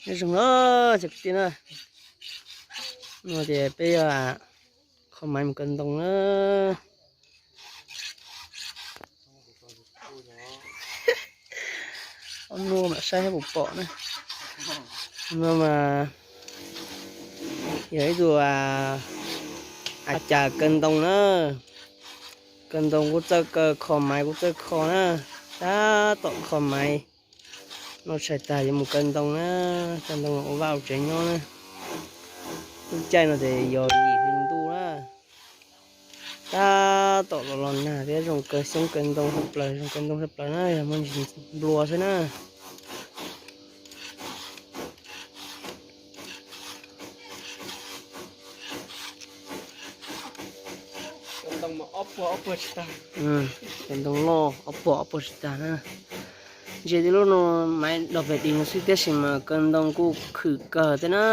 Nyob zoo na cov kwv tij na, no ces peb yuav kho maiv mus kaw ntoo na. Ob nub mam saib puas pom na. No mas yog ib tug a cas kaw ntoo na. Kaw ntoo kuj txawj kaw, kho maiv kuj txawj kho na. Tab tom kho maiv, noj tshais tag yuav mus kaw ntoo na. Kaw ntoo ua vaj ua tsev nyob na. Lub caij no ces yog yim hli ntuj na. Tab tom los los nag thiab zoo kaw xyoob kaw ntoo tshaj plaws, zoo kaw ntoo tshaj plaws na, yog muaj ntsis nplua xwb na. Kaw ntoo loj ob puag ob puag tsis tag na. Ntsia tib lub no maiv dog pes dis no xwb tiam sis mas kaw ntoo kuj khwm kawg thiab na.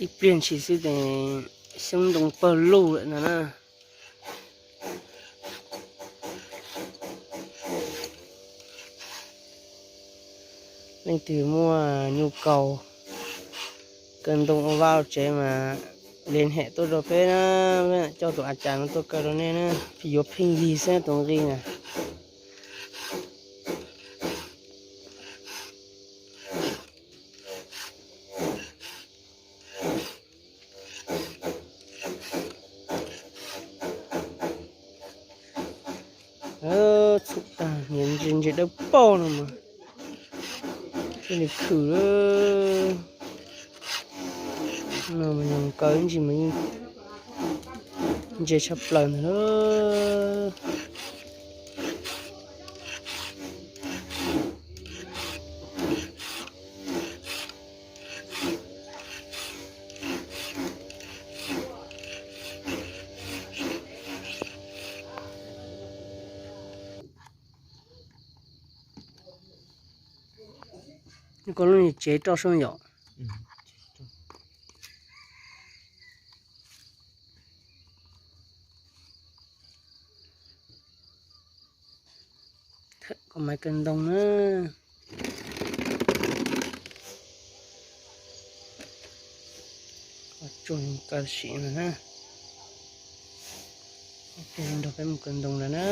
Ib pliag ntshis xwb ces xyoob ntoo pawg lug lawm no na. Leej twg muaj nyob kaw ntoo ua vaj ua tsev mas len hem tuaj rau peb na, peb coj tus a cas no tuaj kaw rau nej na, yuav pheej yig xwb tus nqi na. Txhum tag, ntses dawb paug no mas thiaj li khwm. No mas yog kaw ib ntsis mas yeej ntse tshaj plaws ntag. Koj lub niag tsev roj soj yom. Koj maiv kaw ntoo na. Tsuag kaw sim no na. Nrog peb mus kaw ntoo lawm na.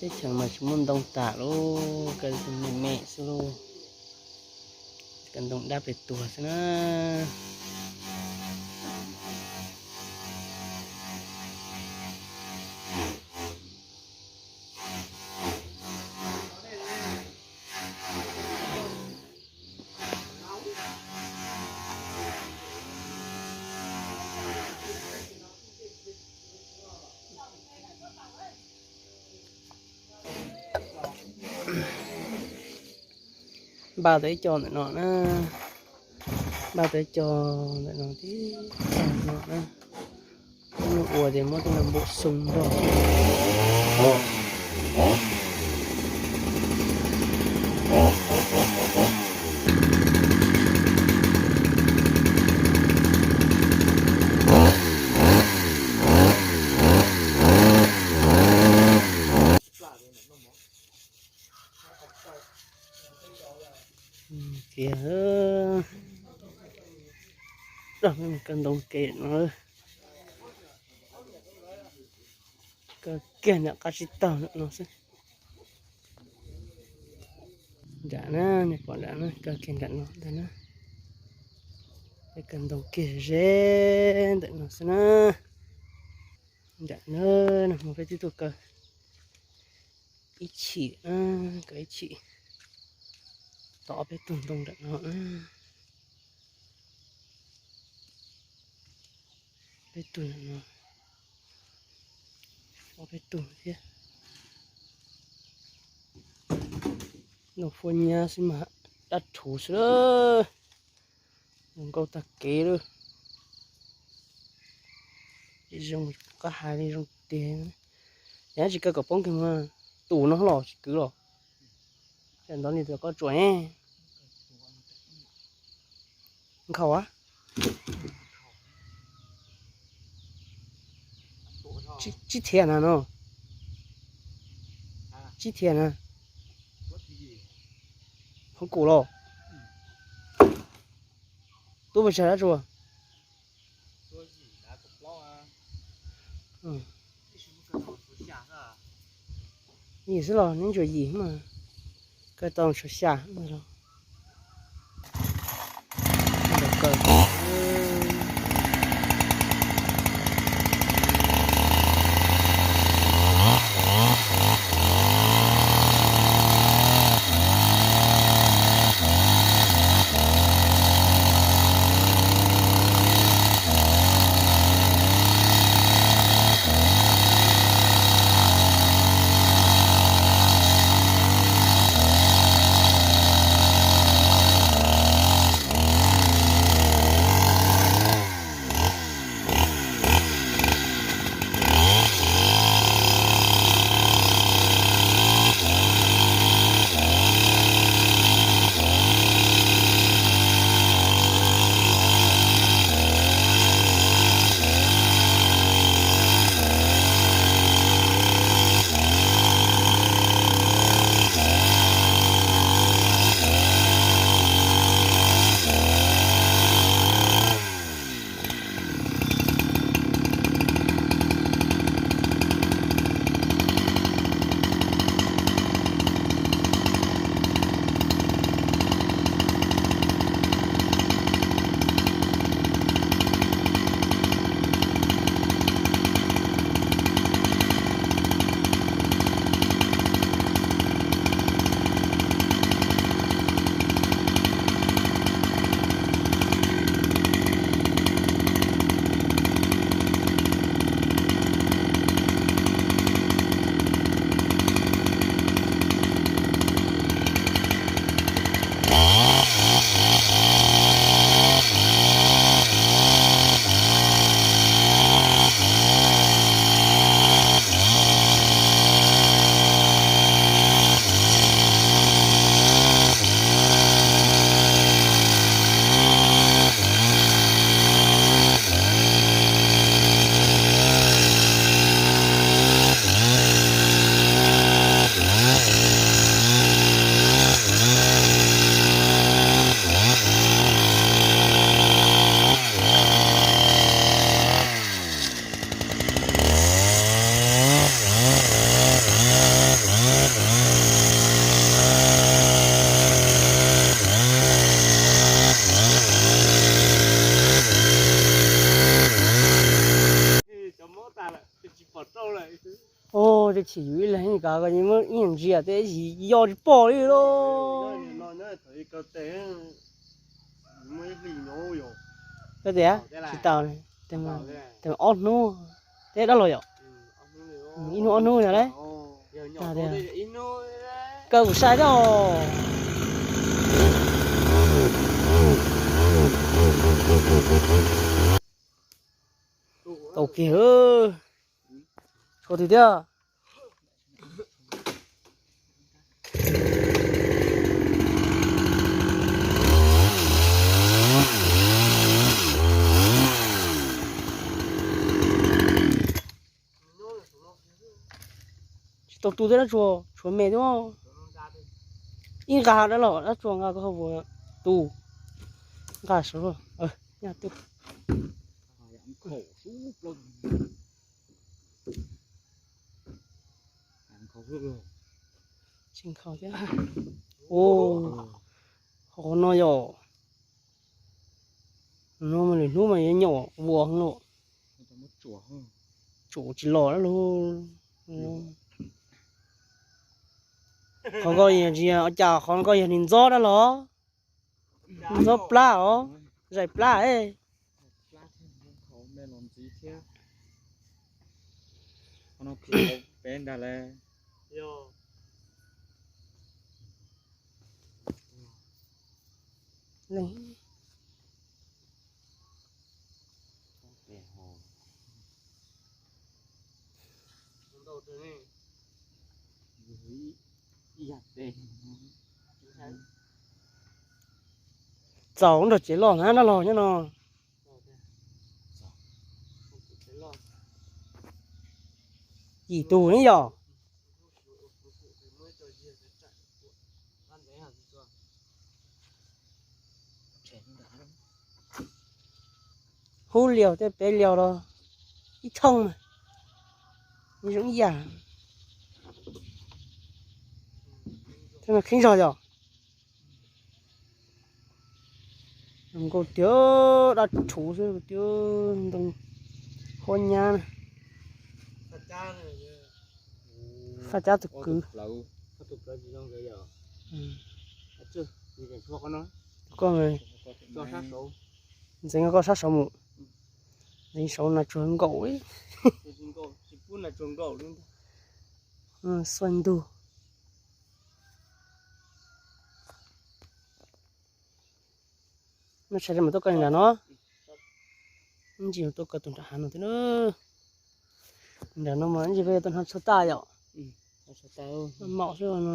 Teb chaws mas tsis muaj ntoo tas lauj, kaw me me xwb lauj. Kaw ntoo dab pem tuag xwb na. Npaj tau ib co ntawm no na, npaj tau ib co ntawm no tib co no na. Ua tias muab tej no npum xoo nrog. Tias kaw ntoo kev no, kaw kiag nram qab tsib taug no xwb. Nram na, nej pom nram na, kaw kiag nram no ntag na. Peb kaw ntoo kiag ze ntawm no xwb na. Nram na, nag hmo peb twb tuaj kaw ib chim, kaw ib chim, tau ob peb tug ntoo nram no. Peb tug nram no, ob peb tug thiab. Noj fuab nyab xwb mas dab rhuv xwb lawm. Zoo nkauj tag kev lawm. Zoo, koj hais li zoo tiag. Yog tsis kaw kom poob kiag mas tus no los tsis kwv los. Tsam ntawd li tus koj tsuam ne. Nkhaus a. Tsib thiab na no. Tsib thiab na. Hoob kum los. Tub pes tsawg dab tsuas? Yim xwb los neb ntsuas yim mas. Kaw tau tshuav xya los. Ua, twb chim yus ib leeg kav ko, muab ib nyuag ntsia tej yim yoj tsis pom li lauj. Koj tias tsis tau, ob hnub, teb dab laug yom, ib hnub ob hnub yog lauj. Kaw kuv sai thiab os. Tau kiag, tshuav twg thiab? Tsis tau tu thiab dab tsuas, tshuav me thiab. Ib nqa dab los dab tsuas nqa koj hauv vuas tu. Nqa saud, nyaj tu. Tsis nkhaus thiab. Ua, qhov no yog, no mas lwm hnub mas yuav nyom vuas lawm. Tsuam tsis los dab laug. Qhov ko yog tsis yog cas, qhov ko yog niag ntxob dab los, ntxob plab os, zais plab. Txaus nrog cev loj na, dab laug nyob no. Yim tus ne yom. Hub liaus tej peb liaus los ib thooj mas, zoo ib yam. Kheeb zog yom. Zoo nkauj tiag, dab rhuv xwb tiag, ntoo huab nyab na. Faj cab tus kwv. Koj ntxeev koj sab saud mus, ntxeev saud nas tsuag nkaum li. Xuaj ntug. Noj tshais mam tuaj koj nram no. Ntsis tuaj koj tus nram hav no thiab na. Nram no mas ntsis koj yuav tuaj hnov tshuaj taj yom. Maum xwb no.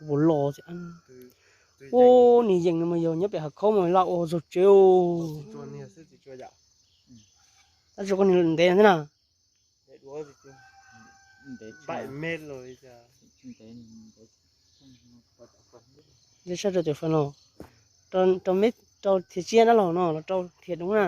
Ua los, ua niag yees no mas yog nyob pem hav khaub mas laj ua zog tsev. Tab sis koj niag ntev thiab na. Ntev sab rau cov fais no, rau me rau thiab tsiab dab laug no los rau thiab doob na.